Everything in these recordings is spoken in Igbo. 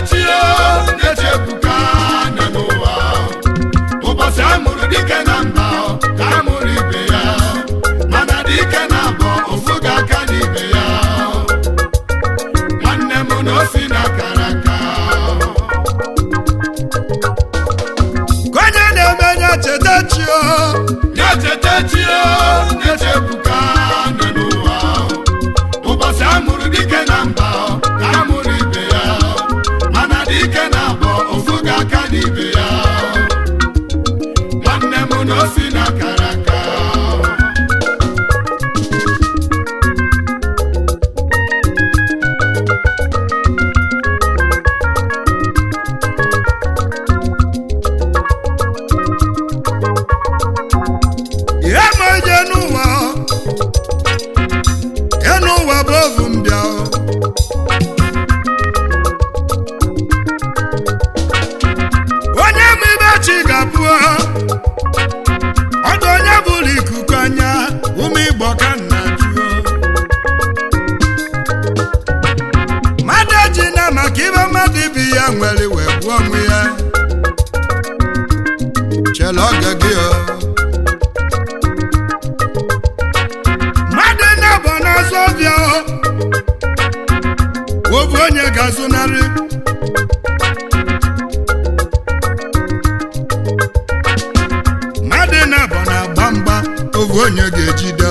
chi o, na-echebuka nọ n'ụwa. Ụbọchị a mụrụ dike na mba, ka a mụrụ ibe ya. Mana dike na abọ, ofu ga-aka n'ibe ya. Nwanne m na o si na akara aka. Ka onye na-eme ya cheta chi o. Na-echeta chi o, na-echebuka nọ n'ụwa. Ụbọchị a mụrụ dike na mba, ka a mụrụ ibe ya. Mana dike na abọ, ofu ga-aka n'ibe ya. Nwanne m na o si na akara aka. Ihe ma onye n'ụwa, enu ụwa bụ ovu mbịa. Onye ma ibe chi ga-abụ, ọdụ onye bụrụ ikuku anya, ụmụ Igbo ka nna jụọ. Mmadụ ejina maka ibe mmadụ ibi ya nwere wee gbuo onwe ya. Chere oge gị o. Mmadụ na-abụ n'azụ ọbịa, obu onye ga-azụnarị. Mmadụ na-abụ na-agba mgba, obu onye ga-ejide.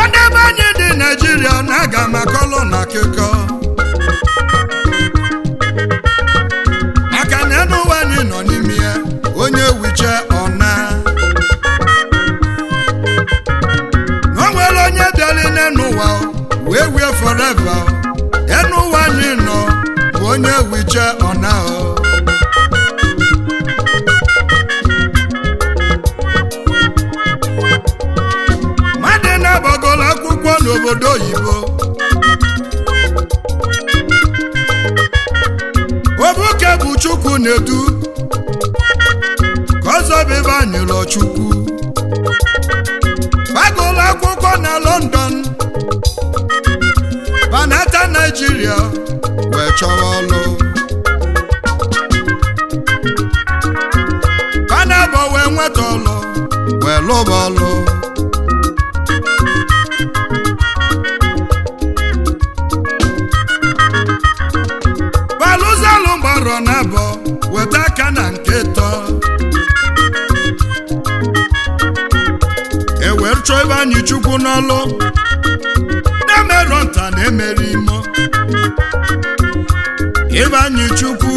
Onye be anyị dị Naijiria na-aga makọlụ na akụkọ, maka na enu ụwa anyị nọ n'ime ya, onye wiche ọna na o nwere onye bịara n'enu ụwa wee wie forever. Enu ụwa anyị nọ bụ onye wiche ọna o. Mmadụ na-agbagoro akwụkwọ n'obodo oyibo, obuke bụ Chukwu na-edu ka ọzọ bụ ebe anyị lọ Chukwu. Gbagoro akwụkwọ na London, banata Naijiria wee chọwa ọlụ. Banabọ wee nweta ọlụ wee lụba ọlụ. Balụzalụ gbarọ n'abọ weta aka na nke tọ, ewere chọọ ebe anyị Chukwu n'ọlụ na-emerọ nta na-emere imo. Ebe anyị Chukwu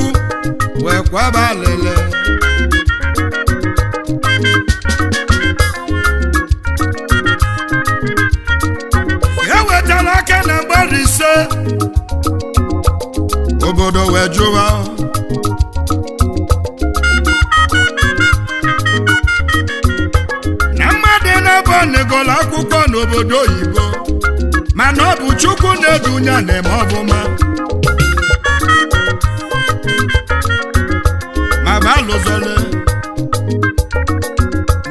wee kwaba lele. E wetara aka na mgbara ise, obodo wee jụwa. Na mmadụ na-ebe negolo akwụkwọ n'obodo oyibo, mana ọ bụ Chukwu na-edunya na-eme ọbụma. Ma ba lụzole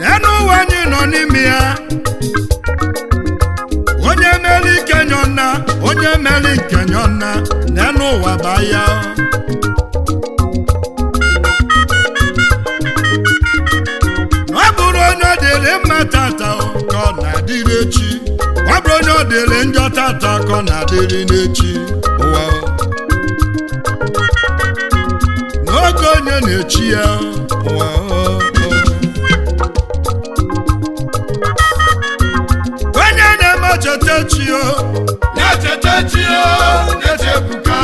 n'enu ụwa anyị nọ n'ime ya. Onye mere ike nyọna, onye mere nke nyọna n'enu ụwa ba ya. Ọ bụrụ onye ọ dịrị mma tata ka ọ na-adịrị echi, ọ bụrụ onye ọ dịrị njọ tata ka ọ na-adịrị n'echi ụwa. N'oge onye na-echi ya ụwa. Onye na-eme cheta chi o. Na-echeta chi o, na-echebuka.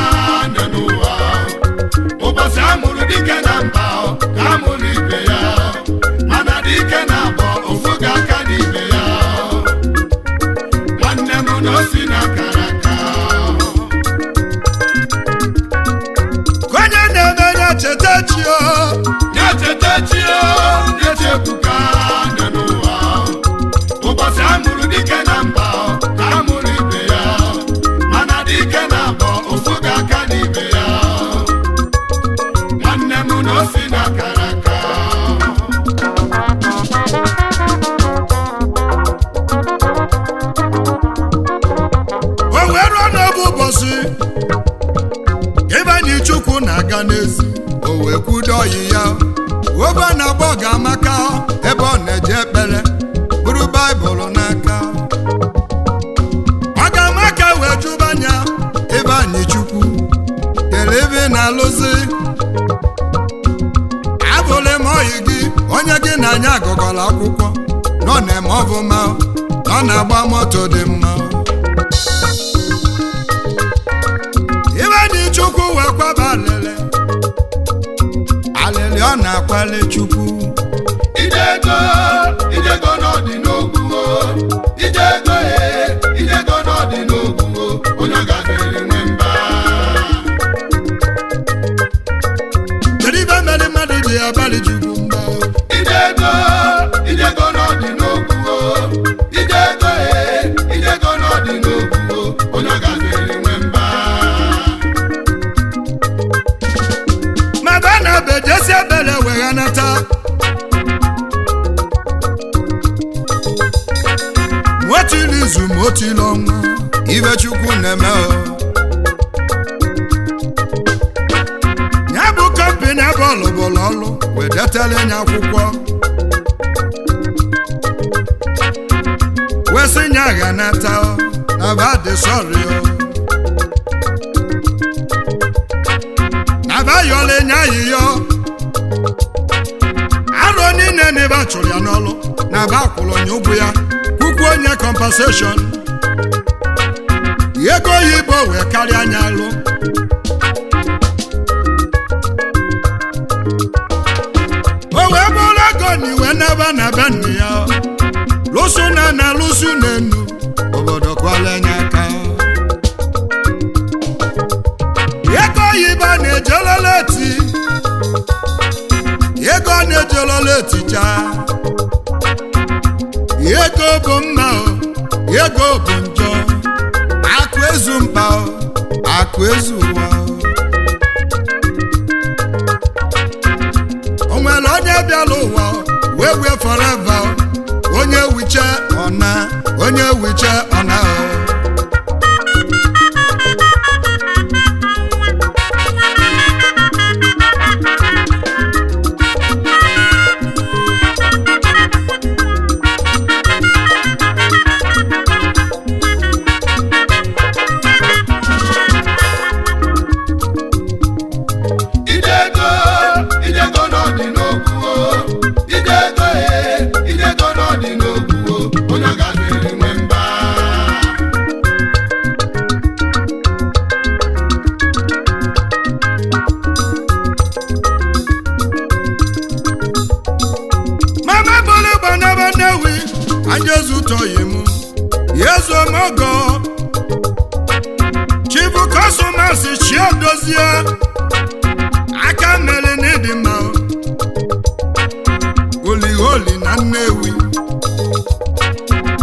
Oyi ya obe ọ na-agba Ọgamaka ebe ọ na-eje ekpere buru Baịbụl n'aka. Ọgamaka wee jụba anya ebe anyị Chukwu kele ebe ị na-alụzi abụlị m oyi gị onye gị na anya agụgọla akwụkwọ nọ na-eme ọfụma, nọ na-agba moto dị mma. Ibe dị Chukwu wee kwaba alịlị alịlị ọ na-akwali Chukwu. Ijego, ijego n'ọdị n'ogwu o. Ijego e, ijego n'ọdị n'ogwu o. Onye ọ ga-adịrị nwe mba. Kedu ibe mere mmadụ ji abalị Chukwu mba? Ijego, ijego n'ọdị n'ogwu o. Ijego e, ijego n'ọdị n'ogwu o. Onye ọ ga-adịrị nwe mba. Ma ba na bejesi ebele weghanata ma otili izu ma otili ọnwa ibe Chukwu na-eme o. Ya bụ kọmpini ebe ọlụbụla ọlụ wee detara ya akwụkwọ wee sị nya ghanata o, na ba dị sọrị o, na ba yọla nya ayịyọ arọ niile na ebe a chụrụ ya n'ọlụ na ba kwụrụ onye ụgwọ ya kwukwu onye compensation ego oyibo wee karịa anya alụ. O wee bụrụ ego na iwe n'ebe na be nna ya lụsụ na na lụsụ na enu obodo kwala anya aka. Ego oyibo na-ejelola eti ego na-ejelola eticha ego bụ mma o, ego bụ njọ, akụ ezu mkpa o, akụ ezu ụwa o. O nwere onye bịara ụwa o, wee wee forever o, onye wiche ọna onye wiche ọna o. Ijego, ijego n'ọdị n'ogwu o. Ijego e, ijego n'ọdị n'ogwu o. Onye ọ ga-adịrị nwe mba. Mama bụrụ gbanaba Nnewi anya ezutọghị m ya ezuomogo Chibu kọsọmasị Chiedozie aka mere n'ịdị mma oliholi na Nnewi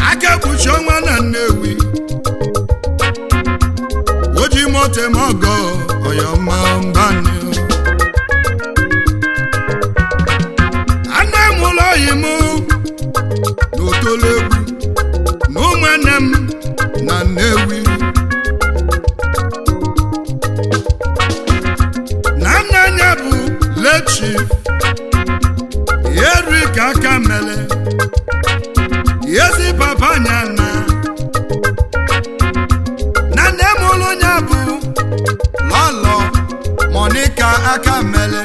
aka ekpuchi ọnwa na Nnewi oji moto eme ọgọ ọyọma mbani. Anne m ụlọ oyi m n'Otolegwu na ụmụnne m na Nnewi na nna ya bụ lechi Eric aka mere ezi papa nya na na nne m ụlọ ya bụ Lọlọ Monica aka mere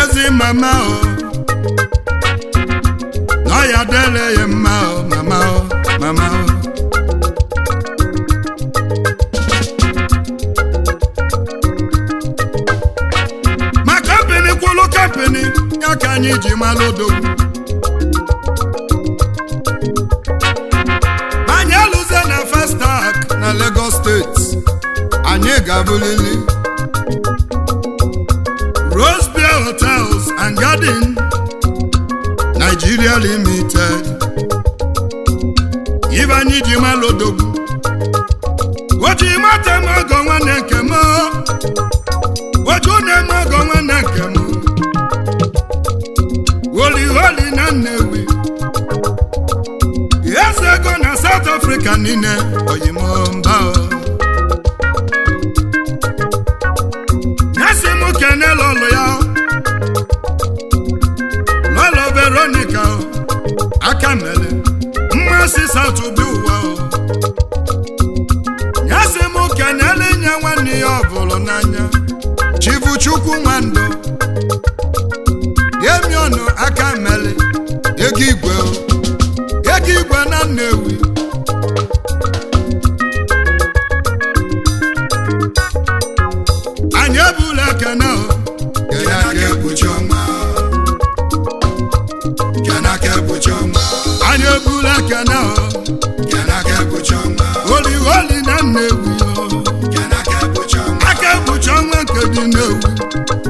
ezi mama o na ya dele ya mma o mama o mama o. Ma kampini kwụlụ kampini ya ka anyị ji malụ odogwu. Anyị alụzie na Festac na Lagos Steeti anyị ga-abụlili Rose Beer Hotels and Garden Nigeria Limited. Ibe anyị ji malụ odogwu oji mata m ọgọ nwanne nke m oju na-eme ọgọ nwanne nke m holi holi na Nnewi eze ego na South Africa niile oyimba nyesi m kenele kene nwanne ya ọ bụrụ n'anya, Chibuchukwu Nwandụ Emiọnụ aka meli ego igwe ego igwe na Nnewi. Anyị ebula ekene o. Kene aka ekpuchi ọnwa. Kene aka ekpuchi ọnwa. Anyị ebula ekene o. Kene aka ekpuchi ọnwa. Oli na Nnewi o. Kene aka ekpuchi ọnwa. Aka ekpuchi ọnwa nke dị Nnewi.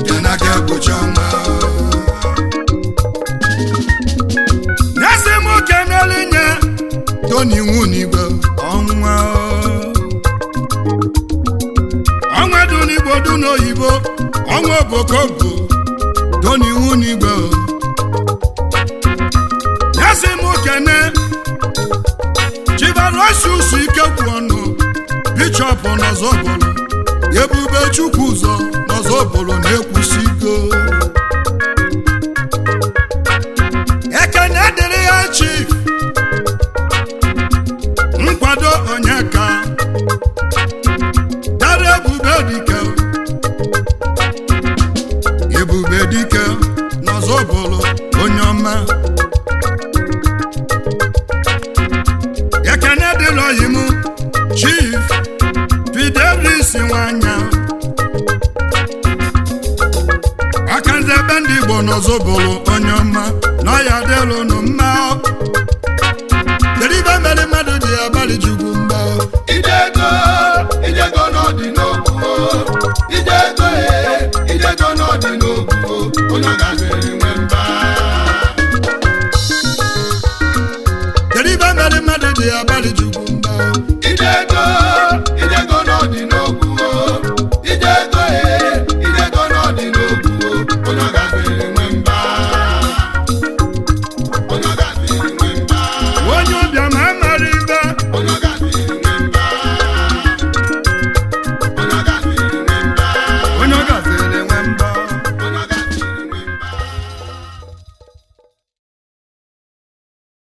Kene aka ekpuchi ọnwa. Nyasị m kenele nye Tony Nwunigwe ọnwa o. Ọnwa dị n'Igbo dị n'oyibo, ọnwa obokobo Tony Nwunigwe o. Nyasị m kene Chibarosius Ikekwu ọnụ Bishọp n'Ọzọbụlụ, Ebube Chukwu ụzọ n'Ọzọbụlụ na-ekwusi iko. Ekene dịrị ya chief nkwado Onyeka dara Ebube Dike, Ebube Dike n'Ọzọbụlụ onye ọma. Ekene dịrị oyi m chief Fidelis Nwanya akanze ebe ndị Igbo n'Ọzọbụlụ onye ọma na ọya dịlụ nụ mma. Kedu ibe mere mmadụ ji abalị Chukwu